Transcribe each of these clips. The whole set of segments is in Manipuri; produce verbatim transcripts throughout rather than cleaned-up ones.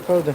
ꯍꯗ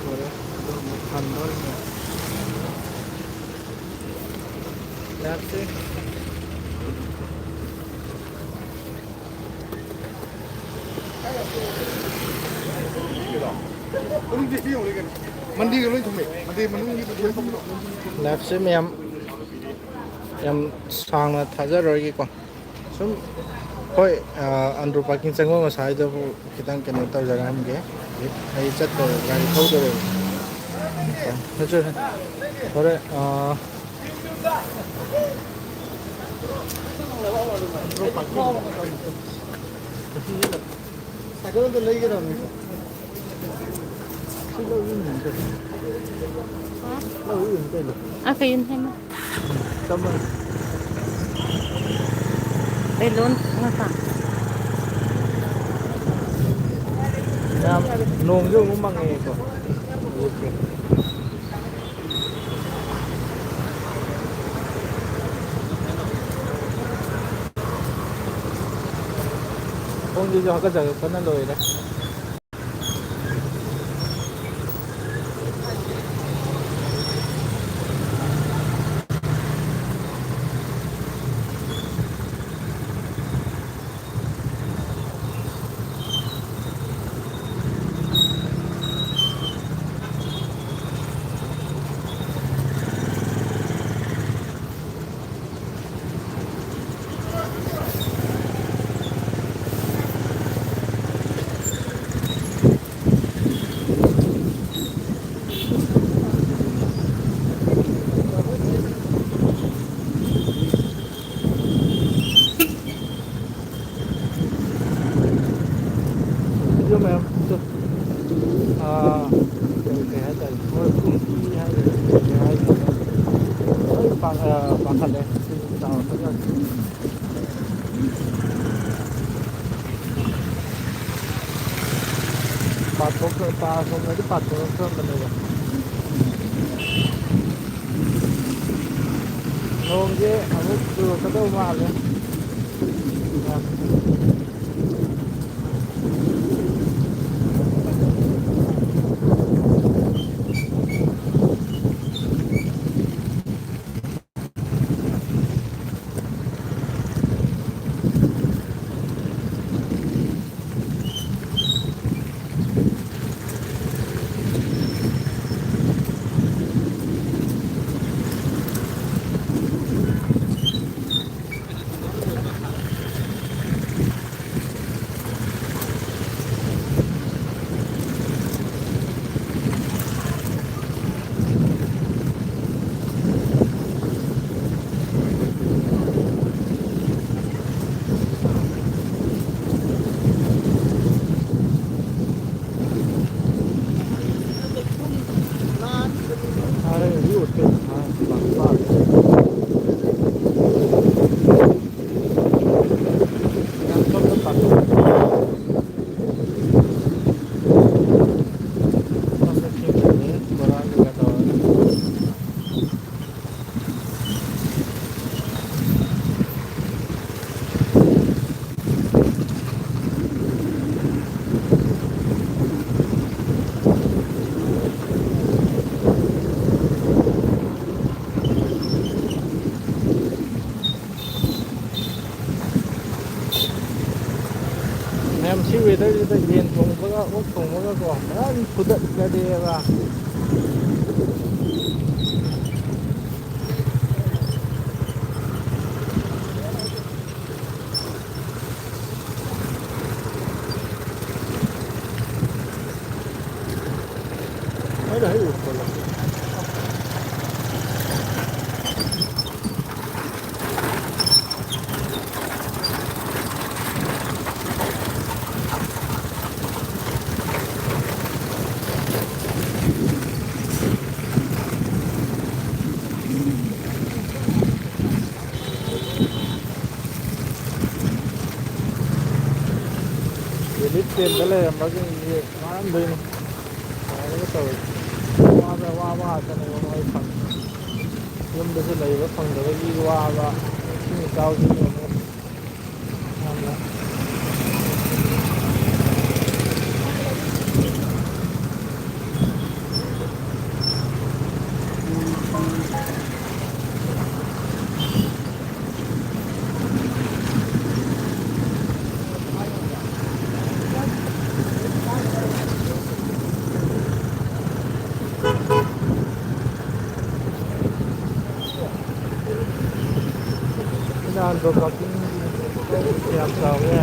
ꯂꯣꯏꯔꯦ꯫ ꯑꯗꯨ ꯑꯃꯨꯛ ꯍꯟꯗꯣꯔꯤꯅꯦ꯫ ꯂꯥꯛꯁꯦ꯫ ꯃꯅꯨꯡꯗꯤ ꯁꯤ ꯌꯧꯔꯦ ꯀꯩꯅꯣ꯫ ꯃꯟꯗꯤꯔꯒ ꯂꯣꯏ ꯊꯨꯝꯃꯦ꯫ ꯃꯟꯗꯤꯔ ꯃꯅꯨꯡꯒꯤꯗꯨ ꯂꯣꯏ ꯊꯨꯝꯃꯦ꯫ ꯂꯥꯏꯐꯁꯦ ꯃꯌꯥꯝ ꯌꯥꯝ ꯁꯥꯡꯅ ꯊꯥꯖꯔꯣꯏꯒꯦꯀꯣ꯫ ꯁꯨꯝ, ꯍꯣꯏ, ꯑ, ꯑꯟꯗ꯭ꯔꯣ ꯄꯥꯔꯀꯤꯡ ꯆꯪꯕ ꯉꯁꯥꯏꯗꯕꯨ ꯈꯤꯇꯪ ꯀꯩꯅꯣ ꯇꯧꯖꯔꯛꯑꯝꯒꯦ꯫ ꯑꯩ ꯆꯠꯇꯧꯔꯦ, ꯒꯥꯔꯤ ꯊꯧꯗꯧꯔꯦ꯫ ꯅꯠꯇ꯭ꯔ-, ꯍꯣꯔꯦꯟ, ꯑ, ꯁꯥꯏꯀꯜ ꯑꯝꯇ ꯂꯩꯒꯗꯕꯅꯤ꯫ ꯁꯤ ꯂꯧ ꯌꯣꯟꯕꯅꯤ ꯀꯩꯅꯣ꯫ ꯍꯥ? ꯂꯧ ꯌꯣꯟꯕꯅꯤ ꯀꯩꯅꯣ꯫ ꯑ, ꯀꯩꯅꯣ ꯍꯥꯏꯅ? ꯆꯞ ꯃꯥꯟꯅꯩ꯫ ꯕꯦꯂꯨꯟ ꯉꯥꯛꯇ꯫ ꯌꯥꯝ ꯅꯣꯡꯁꯨ ꯑꯃꯨꯛ ꯃꯪꯉꯛꯑꯦꯀꯣ꯫ ꯈꯣꯡꯁꯤꯁꯨ ꯍꯥꯀꯠꯆꯔꯛꯄꯅ ꯂꯣꯏꯔꯦ꯫ ꯚꯤꯗꯤꯑꯣ ꯃꯌꯥꯝ ꯁꯦ, ꯑꯥ, ꯀꯩ, ꯀꯩ ꯍꯥꯏꯇꯥꯔꯦ, ꯃꯣꯏ ꯀꯨꯝꯕꯤ ꯍꯥꯏꯒꯗ꯭ꯔꯥ, ꯀꯩ ꯍꯥꯏꯒꯗ꯭ꯔꯥ, ꯂꯣꯏ ꯄꯥꯡ-, ꯑꯥ, ꯄꯥꯡꯈꯠꯂꯦ꯫ ꯁꯤ ꯆꯥꯎꯔꯛꯄꯒ꯫ ꯄꯥꯊꯣꯛꯈ꯭ꯔ-, ꯄꯥ-, ꯑꯁꯣꯝꯗꯗꯤ ꯄꯥꯊꯣꯔꯛꯈ꯭ꯔꯕꯅꯦꯕ꯫ ꯅꯣꯡꯁꯦ ꯑꯃꯨꯛ ꯆꯨꯔꯛꯀꯗꯧ ꯃꯥꯜꯂꯦ꯫ ꯌꯥꯝ꯫ ꯁꯤꯗ ꯌꯦꯟ ꯊꯣꯡꯕꯒ ꯑꯣꯛ ꯊꯣꯡꯕꯒꯀꯣ ꯐꯖꯅ ꯐꯨꯗꯠꯂꯗꯤꯕ꯫ ꯑꯩꯅ ꯍꯦꯛ ꯎꯕꯗ꯫ ꯔꯤꯂꯤꯐ ꯀꯦꯝꯗ ꯂꯩꯔꯝꯕꯁꯤꯡꯁꯤ ꯋꯥꯔꯝꯗꯣꯏꯅꯤ꯫ ꯀꯃꯥꯏꯅꯒ ꯇꯧꯔꯤ? ꯋꯥꯕ, ꯋꯥꯕ ꯉꯥꯛꯇꯅꯦꯕ ꯃꯣꯏ ꯐꯪꯉꯤ꯫ ꯌꯨꯝꯗꯁꯨ ꯂꯩꯕ ꯐꯪꯗꯕꯒꯤ ꯋꯥꯕ, ꯏꯁꯤꯡ ꯏꯆꯥꯎꯁꯤꯁꯨ ꯑꯃꯨꯛ ꯌꯥꯝꯅ꯫ ꯐꯤꯅꯥꯟꯗꯣ ꯀꯛꯆꯤꯡ ꯌꯥꯝ ꯆꯥꯎꯋꯦ꯫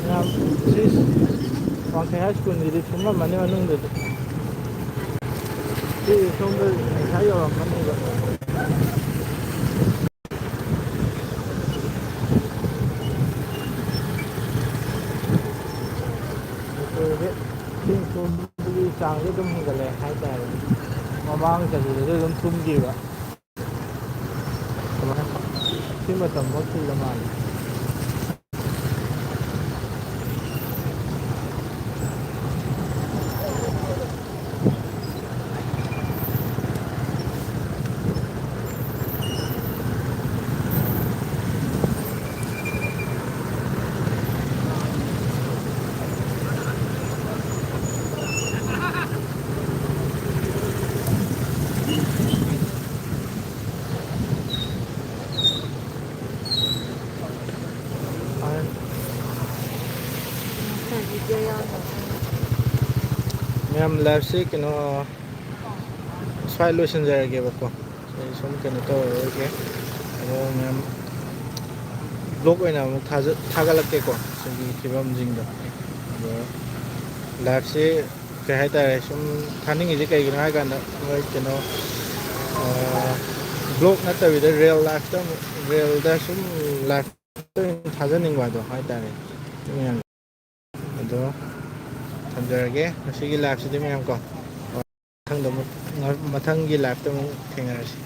ꯌꯥꯝ ꯁꯤ ꯋꯥꯡꯈꯩ ꯍꯥꯏ ꯁ꯭ꯀꯨꯜꯒꯤꯗꯤ ꯊꯨꯝꯃꯝꯃꯅꯤ ꯃꯅꯨꯡꯗꯗꯤ꯫ ꯁꯤ ꯁꯣꯝꯗ ꯉꯁꯥꯏ ꯌꯧꯔꯝꯃꯅꯤꯕ꯫ ꯃꯅꯤꯄꯨꯔꯗꯤ ꯏꯁꯤꯡ ꯊꯨꯝꯕꯒꯤ ꯆꯥꯡꯁꯦ ꯑꯗꯨꯝ ꯍꯦꯟꯒꯠꯂꯦ ꯍꯥꯏꯇꯥꯔꯦ꯫ ꯃꯃꯥꯡ ꯆꯍꯤꯗꯁꯨ ꯑꯗꯨꯝ ꯊꯨꯝꯈꯤꯕ꯫ ꯁꯤ ꯃꯇꯝ ꯃꯛꯇꯨꯗ ꯃꯥꯜꯂꯤ꯫ ꯃꯌꯥꯝ, ꯂꯥꯏꯐꯁꯤ ꯀꯩꯅꯣ, ꯁ꯭ꯋꯥꯏ ꯂꯣꯏꯁꯤꯟꯖꯔꯒꯦꯕꯀꯣ꯫ ꯑꯩ ꯁꯨꯝ ꯀꯩꯅꯣ ꯇꯧꯔꯔꯣꯏꯒꯦ꯫ ꯑꯗꯣ ꯃꯌꯥꯝ, ꯕ꯭ꯂꯣꯛ ꯑꯣꯏꯅ ꯑꯃꯨꯛ ꯊꯥꯖ-, ꯊꯥꯒꯠꯂꯛꯀꯦꯀꯣ, ꯁꯤꯒꯤ ꯐꯤꯕꯝꯁꯤꯡꯗꯣ꯫ ꯑꯗꯣ ꯂꯥꯏꯐꯁꯤ ꯀꯩ ꯍꯥꯏꯇꯥꯔꯦ, ꯁꯨꯝ ꯊꯥꯅꯤꯡꯉꯤꯁꯦ ꯀꯩꯒꯤꯅꯣ ꯍꯥꯏ ꯀꯥꯟꯗ, ꯃꯣꯏ ꯀꯩꯅꯣ, ꯕ꯭ꯂꯣꯛ ꯅꯠꯇꯕꯤꯗ ꯔꯤꯌꯦꯜ ꯂꯥꯏꯐꯇ ꯑꯃꯨꯛ, ꯔꯤꯌꯦꯜꯗ ꯁꯨꯝ ꯂꯥꯏꯐꯇ ꯑꯣꯏꯅ ꯊꯥꯖꯅꯤꯡꯕ ꯍꯥꯏꯗꯣ ꯍꯥꯏꯇꯥꯔꯦ꯫ ꯃꯌꯥꯝ ꯑꯗꯣ ꯊꯝꯖꯔꯒꯦ ꯉꯁꯤꯒꯤ ꯂꯥꯏꯐꯁꯤꯗꯤ ꯃꯌꯥꯝ ꯀꯣ꯫ ꯃꯊꯪꯗ ꯑꯃꯨꯛ, ꯃꯊꯪꯒꯤ ꯂꯥꯏꯐꯇ ꯑꯃꯨꯛ ꯊꯦꯡꯅꯔꯁꯤ꯫